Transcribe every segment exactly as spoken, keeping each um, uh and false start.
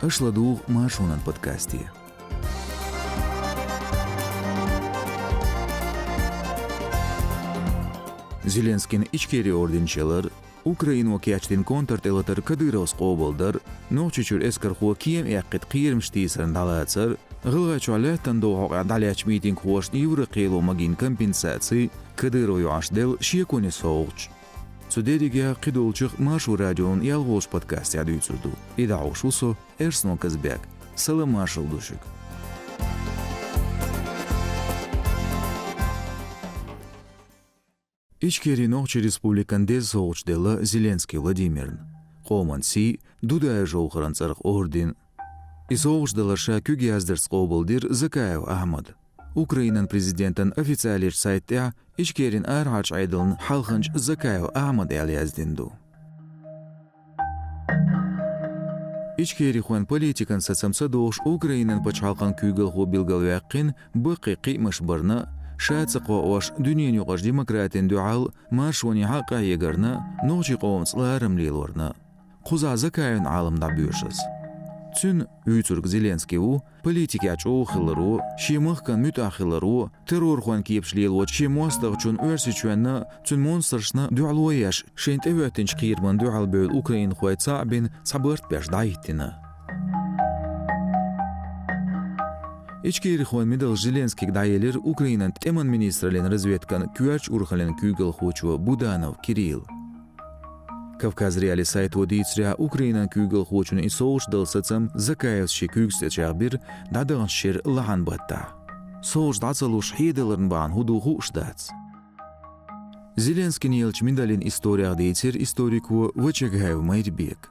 Аша ладугӀу Маршонан подкасте. Зеленскийн Ичкери орден чу ялар, Украино кечдина контртӀелатар Кадыровс къобалдар, Нохчийчуьра эскархо кема эккхийта кхерамаш тийсарна дӀалацар, ГӀалгӀайчохь лаьттан дов хьокъехь дӀалаьцначу митингхошна Еврокхело магийна компенсаций, Кадыров йоӀаш делла шеконе совгӀаташ. Цу дерригех кхидолчух Маршо радион ялхолгӀачу подкастехь дуьйцур ду. И дӀахьош ву со, Эрсно Казбек. Салам-маршалла ду шуьга. Ичкери Нохчийн Республикан деза совгӀаташ делла Зеленский Владимирна. Къоман сий, Дудаев Жовхаран цӀарах орден. И совгӀаташ далар ша куьг яздарца къобалдира Закаев Ахьмада. Украинан президентан официалерчу сайта тӀехь Ичкерин арахьарчу Ӏедална хьалханча Закаев Ахьмад аьлла яздина ду. Ичкерихойн политикан сацам ца дохуш, Украинан пачхьалкхан куьйгалхо билгалваьккхина баккхий кхиамаш барна, ша ца кхоош дуьненан юкъарчу демократина дуьхьал маршонехьа къахьегарна, нохчийн къомаца ларам лелорна. Кхузахь Закаевн Ӏалам дӀабоьрзуш. Цуьнан, вуьйцург Зеленский ву, политикехь чӀогӀа хиларо, шен махкана муьтӀахь хиларо, террорхойн кепаш лелочу шен мостагӀчун Оьрсийчоьнна, цуьнан монстрашна дуьхьало еш, шайна тӀехӀоьттинчу кхерамна дуьхьал бевлла украинхой цхьаъ бина, цхьа барт беш дӀахӀиттина. Ичкерихойн медалш Зеленскийга дӀаелира Украинан тӀеман министраллин разведкан коьртачу урхаллин куьйгалхочо Буданов Кирилла. Кавказ.Реалии сайто дийцарехь, Украинан куьйгалхочунна и совгӀаташ дала сацам Закаевс шен куьйгаш тӀе чӀагӀбира дӀадаханчу шеран лахьан баттахь. СовгӀаташ дӀа ца луш хьедаларна бахьана хӀун ду хууш дац. Зеленскийна еллачу медалин историх дийцира историко Вачагаев Майрбека.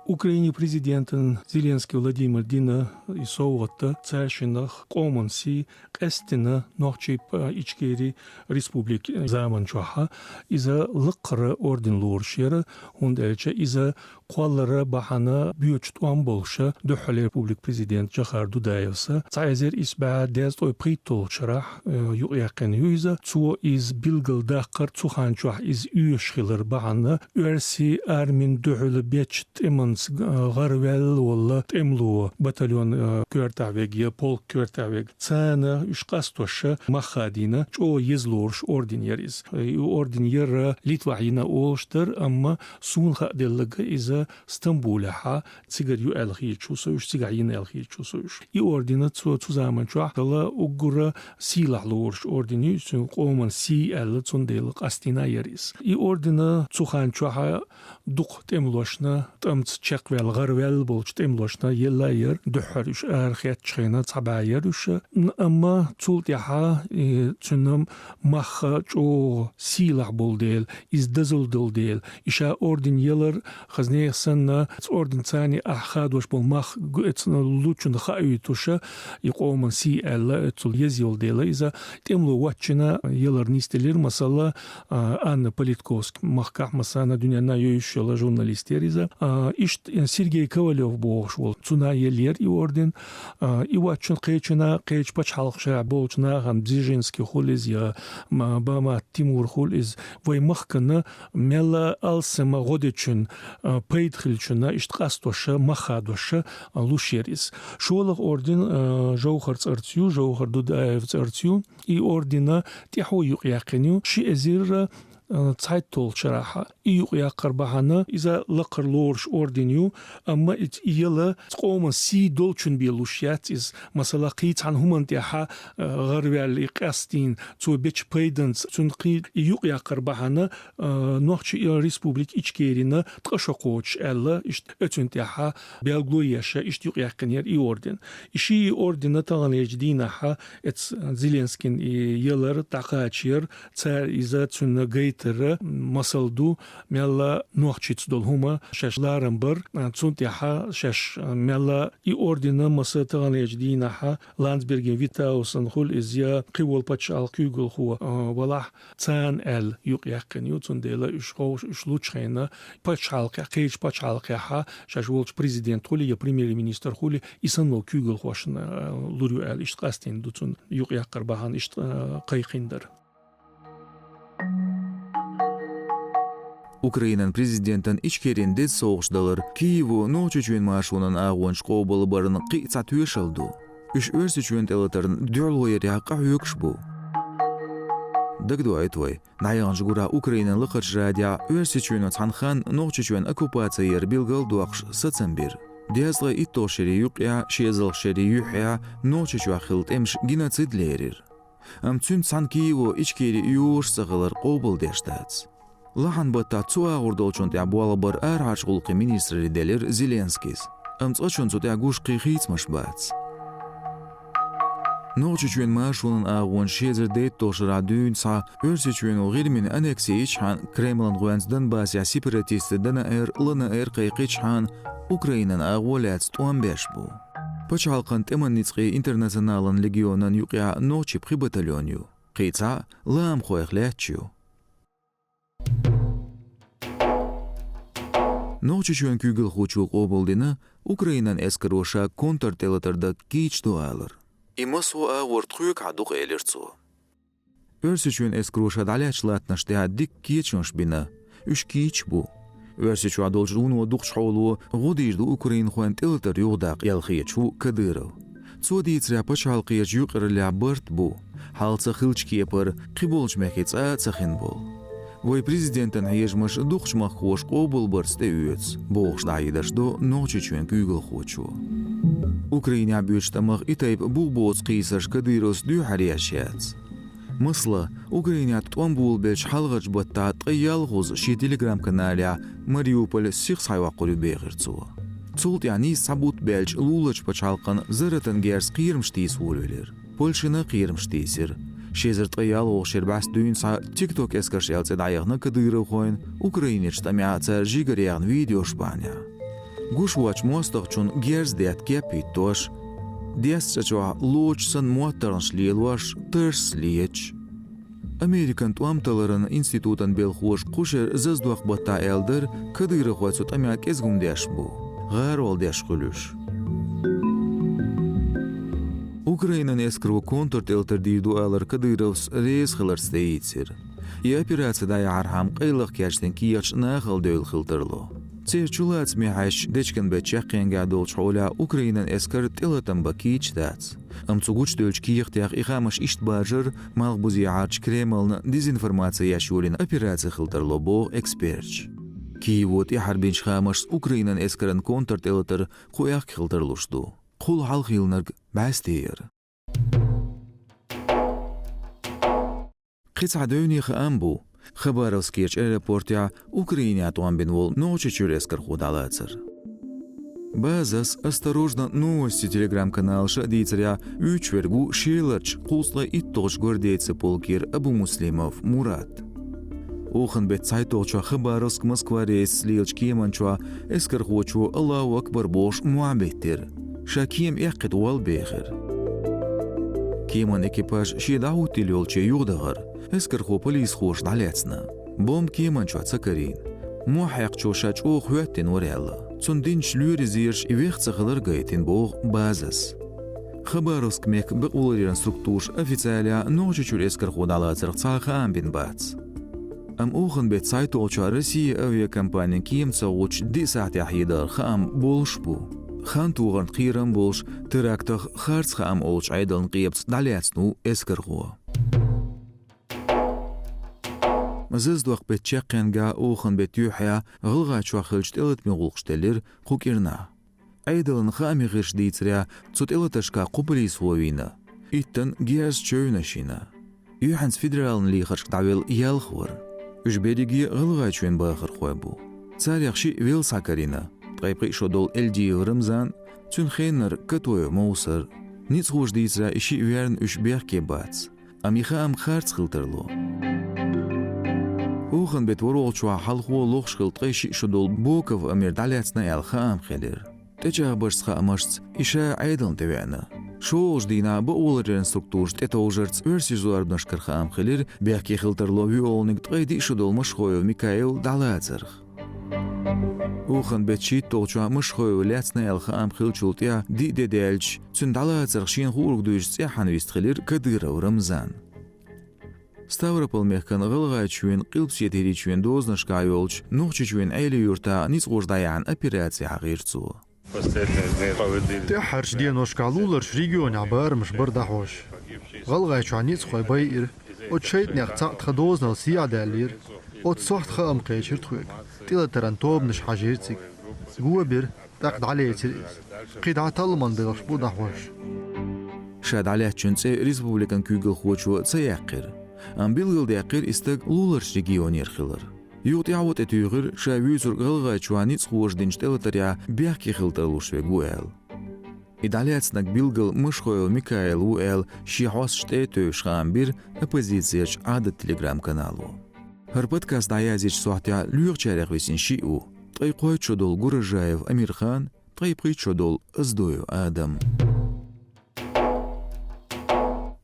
Украинин президентан Зеленский Владимира дина и совгӀат цаьршиннах къоман сий, къаьсттина Нохчийн, а, Ичкери республикин заманчохь. Иза лакхара орден лоруш яра, хӀунда аьлча иза кхоллара бахьана боьдуш тӀом болуш дуьххьара республикан президент Жохар Дудаевс цхьа эзар исс бӀе дезткъе пхийтталгӀачу шарахь, э, юкъаяьккхина ю иза. Цо иза билгалдаккхар, цу хан чохь иза оьшуш хилар бахьана, оьрсийн армина дуьхьал бечу тӀеманца, э, гӀараваьлла волу тӀемало батальон, э, коьртахь верг я полк коьртахь верг. Царна уьш къастош мах хадийна, чӀогӀа еза лоруш орден яра иза. И орден яра Литвахь йина олуш дара, амма суна хааделларг иза Стамбулехь цигара ю аьлла хеташ ву со уьш, цигахь йина аьлла хеташ ву со уьш. И орден цо цу заманчохь дала уггар сийлахь лоруш орден ю, цуьнан къоман сий аьлла, цундела къастийна яра иза. И орден цу хан чохь дукха тӀемалошна, тӀамца чекхваьлла, гӀараваьлла болчу тӀемалошна елла яра, дуьххьара уьш арахецначу хенахь цхьа бӀе яра уьш. Н-, амма цул тӀаьхьа, и, цуьнан мах чӀогӀа сийлахь болу дела, иза дозалла долу дела, и ша орден ялар, хаза нехан санна, цу орден царна ахь хадош болу мах гу-, эцна лучунна хаийтуш, и къоман сий аьлла, эцул еза йолу дела иза тӀемало воцчунна ялар нисделира, масала, а, Анна Политковски, махкахь, масала, дуьненна йовзуш йолу журналист яра иза. А, иштта Сергей Ковалев бохуш волу, цунна еллера и орден. А, и воцчунна кхечунна, кхечу пачхьалкхашкахь болчу нахана, Бжезинский хуьлу иза я, м-, Бамат Тимур хуьлу иза, вайн махкана мелла алсама гӀо дечунна, а, пайда хиллачунна иштта къастош, мах хадош, а, луш яра иза. ШолгӀа орден, а, Жовхар цӀарца ю, Жовхар Дудаев цӀарца ю. И орден тӀаьхьо юкъаяьккхина ю ши эзар, а, цхьайтталгӀачу шарахь. И юкъаяккхар бахьана иза лакхара лоруш орден ю, амма и, и яла къоман сий долчунна бен луш яц иза. Масала, кхин цхьана хӀуманна тӀехь, а, гӀараваьлла и къастийна, цо бечу пайданца, цуьнан кхин и юкъаяккхар бахьана, а, Нохчийн Республика Ичкерина ткъа шо кхочуш аьлла, иштта оьцунна тӀехь белгало еш, иштта юкъаяьккхина яра и орден. И ши орден таханлерчу дийнахь эцу Зеленскийна и ялар дӀакхачийра, цара иза цуьнан гайтар масал ду, мелла нохчашца долу хӀума шаьш ларам бар, цунна тӀехь шаьш мелла и орден маса таханлерчу дийнахь Ландсбергин Витаусна хуьлу иза я кхин волу пачхьалкхан куьйгалхо, а, валахь, царна аьлла юкъаяьккхина ю, цундела уьш ховш, уьш лучу хенахь пачхьалкхехь, кхечу пачхьалкхехь шаьш волчу президент хуьлий я премьер-министр хуьлий, и санна волу куьйгалхошна, а, лур ю аьлла, иштта къастийна ду цунна юкъаяккхар бахьана, иштта, а, кхайкхийна дара. Украинан президентан Ичкерин деза совгӀаташ далар Киево Нохчийчоьнан машонан агӀонаш къобалбарна кхин а цхьа тоьшалла ду. Уьш Оьрсийчоьнна тӀелатарна дуьхьало ярехь къахьоьгуш бу. Дагадоуьйту вай, дӀаяханчу гурахь Украинан лакхарчу радиохь Оьрсийчоьно цхьана ханна Нохчийчоьнан оккупаци яр билгал а доккхуш сацам бира. Дезткъе итталгӀачу шерийн юккъехь, ши эзарлагӀчу шерийн юьххьехь Нохчийчохь хилла тӀемаш геноцид лерира. Амма цуьнца цхьаьна Киево Ичкери йоьдуш ца хилар къобалдеш дац. Лахьан баттахь цу агӀор долчунна тӀехь болх бар арахьарчу гӀуллакхийн министралле делира Зеленскийс. Амма цкъачунна цу тӀехь гуш кхин хийцамаш бац. Нохчийчоьнан машонан агӀонаш ши эзар дейтталгӀачу шарахь дуьйна схьа Оьрсийчоьно ГӀирмина аннекси йичхьана, Кремлан гӀоьнца Донбассехь сепаратистийн ДНР, ЛНР кхайкхичхьана, Украинан агӀо лаьцна тӀом беш бу. Пачхьалкхан тӀеман ницкъийн Интернационалан легионан юкъахь нохчийн пхи батальон ю. Кхин цхьаъ лаамхойх лаьтташ ю. Нохчийчоьнан куьйгалхочо къобалдина Украинан эскаро ша контртӀелатар дан кийча ду алар. И массо а агӀор тхоьгахь ду-кх, элира цо. Оьрсийчоьнан эскаро ша дӀалаьцначу латтанаш тӀехь дикка кечамаш бина, уьш кийча бу. Оьрсийчохь долчу вуно дукхачу хьоло гӀо дийр ду украинхойн тӀелатар юхадаккха аьлла хеташ ву Кадыров. Цо дийцарехь, пачхьалкхерчу юкъараллехь барт бу, хьалха ца хиллачу кепара кхиболчу мехкийн цӀа а ца хин болу. Вайн президентан хьежамаш дукхачу махкахоша къобалбарца тӀеоьцу, бохуш дӀахьедарш до Нохчийчоьнан куьйгалхочо. Украинехь боьдучу тӀамах и тайпа бух боцу кхийсарш Кадыровс дуьххьара еш яц. Масала, Украинехь тӀом болабелча хьалхарчу баттахь ткъе ялхазза шен Telegram-каналехь Мариуполь сиха схьайоккхур ю бехира цо. Цул тӀаьхьа нийсса цхьа бутт баьлча луларчу пачхьалкхана зарратан герзаца кхерамаш тийса волавелира. Польшина а кхерамаш тийсира. Ши эзар ткъе ялхолгӀачу шеран бӀаьста дуьйна схьа TikTok эскарш аьлла цӀе дӀаяхна кадыровхойн Украинерчу тӀамехь цара жигара яьхна видеош бахьанехь. Гуш воцчу мостагӀчунна герз детта кеп хӀиттош, дезткъа чӀогӀа лоцуш санна моттаргӀанаш лелош, тарсаш леташ. Американ тӀом талларан институтан белхоша кху шеран зазадоккху баттахь аьлла дара, кадыровхой цу тӀамехь кӀезиг хӀума деш бу, гӀарол деш хуьлу уьш. Украинан эскаро контртӀелатар дийр ду алар Кадыровс реза хиларца тӀеийцира. И операци дӀаяхьархьама къайлаха кечдина кехаташ нахала девлла хила тарло. Церан чулацаме хьаьжча, дечкен беттан чаккхенгахь долчу хьолехь Украинан эскар тӀелатам бан кийча дац. Амма цу гучудевллачу кехатех и хаамаш иштта баржар малхбузехьарчу Кремлна дезинформаци еш йолийна операци хила тарло, боху эксперташа. Киево тӀаьхьара бинчу хаамашца Украинан эскаран контртӀелатар кху аьхка хила тарлуш ду. Кхул хьалха хилларг бӀаьсте яра. Кхин цхьа девне хаам бу, Хабаровскерчу аэропортехь Украинехь тӀом бина волу Нохчийчуьра эскархо дӀалацар. Базас «Осторожно, новости» Telegram-каналаша а дийцарехь, уьйцуш верг ву Шеларчу кхузткъе итталгӀачу гвардейцийн полкера Абумуслимов Мурат. Оханан беттан цхьайтталгӀачохь Хабаровск – Москва рейсаца лелачу кеман чохь эскархочо «Аллаху акбар» бохуш мохь биттира. Ша кема эккхийта волла бехира. Кеман экипаж шен дӀахӀуттийла йолче юхадахара, эскархо полисхоша дӀалаьцна. Бомба кеман чохь ца карийна. Мохь хьекхчо ша чӀогӀа хӀоьттина вара аьлла. Цунна динчу лоьрийн зераша и вех ца хилар гайтина, боху Базас. Хабаровск мехкан бакъоларъяран структураша официалехь Нохчийчуьра эскархо дӀалацарх цхьа а хаам бина бац. Амма оханан беттан цхьайтталгӀачохь Россия авиакомпанин кема ца гӀуттуш диъ сахьтехь хьедахара хаам болуш бу. Хан тохарна кхерам болуш, терактах харц хаам олучу Ӏедална къепаца дӀалаьцна ву эскархо. Зазадоккху беттан чаккхенгахь оханан беттан юьххьехь ГӀалгӀайчохь хиллачу тӀелатаман гӀуллакхаш делира кху кӀирнахь. Ӏедалан хааман хьаьжчаша дийцарехь, цу тӀелатаршкахь кхо полисхо вийна. Иттанна герз чевнаш йина. Юьхьанца федералан лехаршка дӀавелла ялх вара. Уьш берриге ГӀалгӀайчоьнан бахархой бу. Царех шиъ велла схьакарийна, ткъе пхи шо долу Эльдиев Рамзан, цуьнан хеннара Катоев Мовсар. Ницкъахоша дийцарехь, и шиъ верна уьш бехке бац. Амма и хаам харц хила тарло. Оханан беттан ворхӀалгӀачохь хьалхо лохуш хилла ткъе шиъ шо долу Боков Амир дӀалаьцна аьлла хаам хилира. ТӀечӀагӀбаршца хаамашца, и ша Ӏедална тӀевеана. ШолгӀачу дийнахь бакъоларъяран структураша тӀетовжарца оьрсийн зорбанашкара хаам хилира, бехке хила тарло вуьйолгӀаниг ткъе диъ шо долу Машхоев Микаил дӀалацарх. Оханан беттан шийтталгӀачохь Машхоев лаьцна аьлла хаам хиллачул тӀаьхьа диъ де даьлча, цуьнан дӀалацарх шена хуург дуьйцуш цӀеххьана вистхилира Кадыров Рамзан. Ставрополь-мехкан ГӀалгӀайчоьнан, Къилбседи-ХӀирийчоьнан дозанашкахь йолчу Нохчийчоьнан Ӏелин-Юьртахь ницкъ вожа дӀаяьхьна операци хьахийра цо. ТӀаьххьарчу деношкахь луларчу регионехь барамаш бара дӀахьош. ГӀалгӀайчохь ницкъахой байира. Оцу шайтӀанех цхьаъ тхан дозанал сехьа даьллера. Оцу сохьта хаам кхечира тхоьга. ТӀелатаран тобанаш хьажийра цига. Го бира, тӀаккха дӀалецира иза. КхидӀа талламан белхаш бу дӀахьош. Ша дӀалаьцначун цӀе республикан куьйгалхочо ца яьккхира, амма билгалдаьккхира и стаг луларчу регионера хилар. Юха тӀаьхьо тӀетуьйхира, ша вуьйцург ГӀалгӀайчохь ницкъахоша динчу тӀелатарехь бехке хила тарлуш верг ву аьлла. И дӀалаьцнарг билггал Машхоев Микаил ву аьлла, шен хьосташ тӀе а тевжаш, хаам бира оппозицерчу Ӏадат Telegram-канало. ХӀара подкаст дӀаязъечу сохьтехь лоьхучарех висина шиъ ву: ткъе кхойтта шо долу Гуражаев Амирхан, ткъе пхийтта шо долу Оздоев Адам.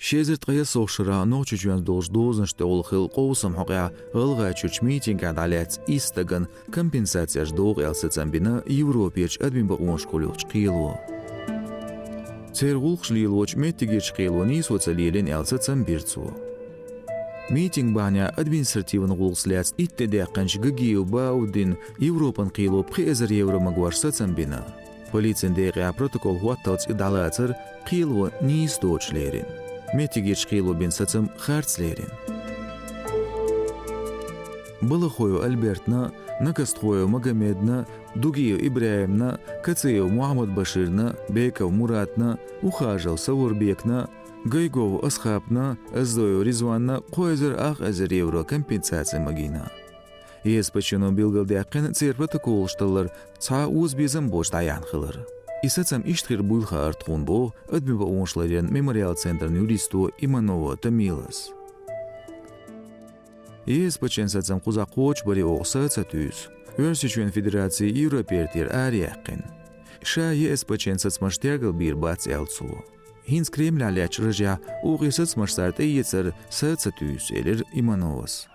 Ши эзар ткъе ялхалгӀачу шарахь Нохчийчоьнца долчу дозанашна тӀехула хилла къовсам хьокъехь ГӀалгӀайчуьрчу митингехь дӀалаьцна исс стагана компенсацеш догӀу аьлла сацам бина Европерчу адамийн бакъонаш кхуллучу кхело. Церан гӀуллакхаш лелочу меттигерчу кхело нийсо ца лелийна аьлла сацам бира цо. Митинг бахьанехь административан гӀуллакхца лаьцна итт де даьккхинчу Гагиев Баудин Европан кхело пхи эзар евро магош сацам бина. Полицин декъехь протокол хӀотталц и дӀалацар кхело нийса доцуш лерина. Меттигерчу кхело бина сацам харц лерина. Балахоев Альбертна, Накастхоев Магомедна, Дугиев ИбрахӀимна, Кациев Мухьаммад-Баширна, Беков Муратна, Ухажев Савурбекна, Гайгов Асхапна, Оздоев Ризванна кхо эзар ах эзар евро компенсаци магийна. ЕСПЧ-но билгалдаьккхина церан протоколаш таллар цхьа озабезам боцуш дӀаяьхьна хилар. И сацам иштта хир буйла хаьара тхуна, боху адамийн бакъонаш ларъяран Мемориал центран юристо Иманова Тамилас. ЕСПЧ-н сацам кхузахь кхочушбаре оха са а ца туьйсу. Оьрсийчоьнан Федераци Европертера араяьккхина. Ша ЕСПЧ-н сацамаш тергалбийр бац, аьлла цо. ХӀинца Кремлехь лаьттачу рожехь оха и сацамаш цара тӀеэцар са а ца туьйсу, элира Имановас.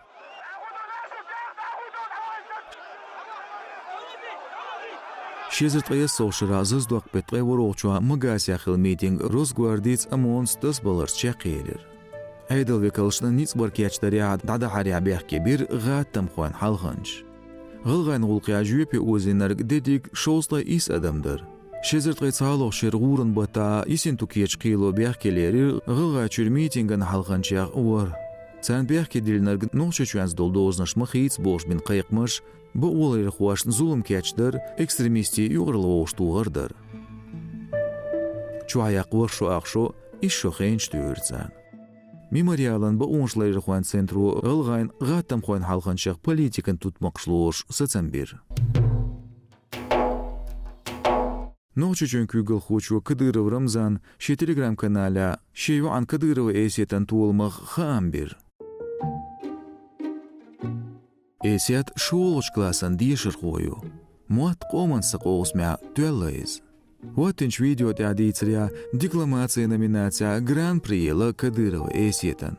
Ши эзар ткъе ялхалгӀачу шарахь Заздокъ-беттан ткъе ворхӀалгӀачохь Магасехь хилла митинг Росгвардица, ОМОН-ца тасабаларца чекхъелира. Ӏедалан векалшна ницкъ бар кечдарехь, дӀадахьарехь бехке бира гӀаттамхойн хьалханчаш. ГӀалгӀайн гӀуллакхехь жоьпе озийнарг дерриг шовзткъе исс адам дара. Ши эзар ткъе цхьалгӀачу шеран гӀуран баттахь Ессентукерчу кхело бехке лерира ГӀалгӀайчуьра митинган хьалханчех ворхӀ. Царна бехке диллинарг Нохчийчоьнца долу дозанаш ма хийца бохуш бина кхайкхамаш бакъоларъярхошна зулам кечдар, экстремистийн юкъаралла вовшахтохар дара. Чохь яккха ворхӀ шо ах шо, исс шо хенаш туьйхира царна. Мемориалан бакъонашларъярхойн центро гӀалгӀайн гӀаттамхойн хьалханчех политикан тутмакхаш лоруш сацам бира. Нохчийчоьнан куьйгалхочо Кадыров Рамзана шен Telegram-каналехь шен йоӀан Кадырова Эсетан толамах хаам бира. Эсет шолгӀачу классан дешархо ю. Мотт «Къоман са» къовсамехь тоьлла иза. ХӀоттинчу видео тӀехь дийцарехь, декламацин номинацехь гран-при елла Кадырова Эсетан.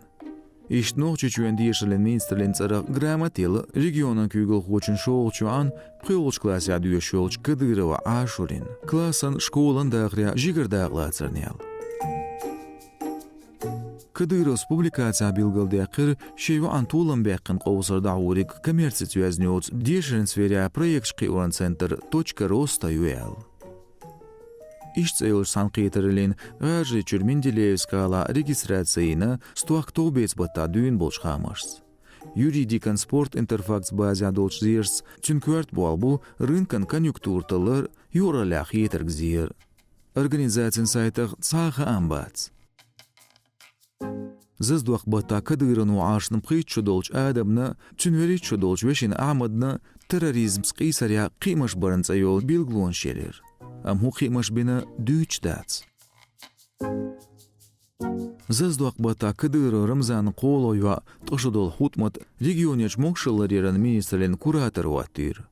Иштта Нохчийчоьнан дешараллин министраллин цӀарах грамота елла регионан куьйгалхочун шолгӀачу йоӀан пхоьалгӀачу классехь доьшуш йолчу Кадырова Ӏашурина. Классан, школан дахарехь жигара дакъалацарна ял. Кадыровс публикацехь билгалдаьккхира, шен йоӀан толам баьккхина къовсар дӀахьуриг коммерцин йоьзна йоцу дешаран сферехь проекташ кхиоран центр «Точка роста» ю аьлла. Иштта цӀе йолчу цхьаьнакхетараллин ГӀажарийчуьра Менделеевск гӀалахь регистраци йина стохка товбеца баттахь дуьйна болчу хаамашца. Юридикан «Спорт Интерфактс» базехь долчу зерашца, цуьнан коьрта болх бу рынкан конъюнктура таллар, юкъараллехь хетарг зер. Организацин сайтах цхьа а хаам бац. Заздокъ-баттахь Кадыровн Ӏашна пхийтта шо долчу Адамна, цуьнан вуьрхӀитта шо долчу вешина Ахьмадна терроризмца къийсарехь кхиамаш баран цӀе йолу билгалонаш елира. Амма хӀун кхиамаш бина, дуьйцуш дац. Заздокъ-баттахь Кадыров Рамзанан кхоалгӀа йоӀ, ткъа шо долу ХӀутӀмат регионерчу могашалла ларъяран министраллин куратор хӀоттийра.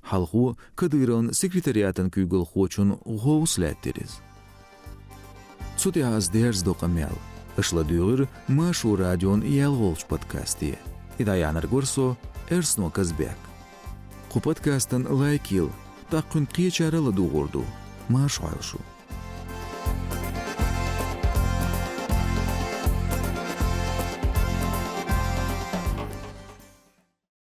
Хьалхо Кадыровн секретариатан куьйгалхочун гӀовс лаьттира иза. Цу тӀехь ас дерзадо къамел. Аша ладуьйгӀира Маршо радион ялхолгӀачу подкасте. И дӀаяьхьнарг вара со, Эрсно Казбек. Кху подкастан лайк йилла, тӀаккха кхуьнга кхечара а ладугӀур ду. Марша Ӏойла шу.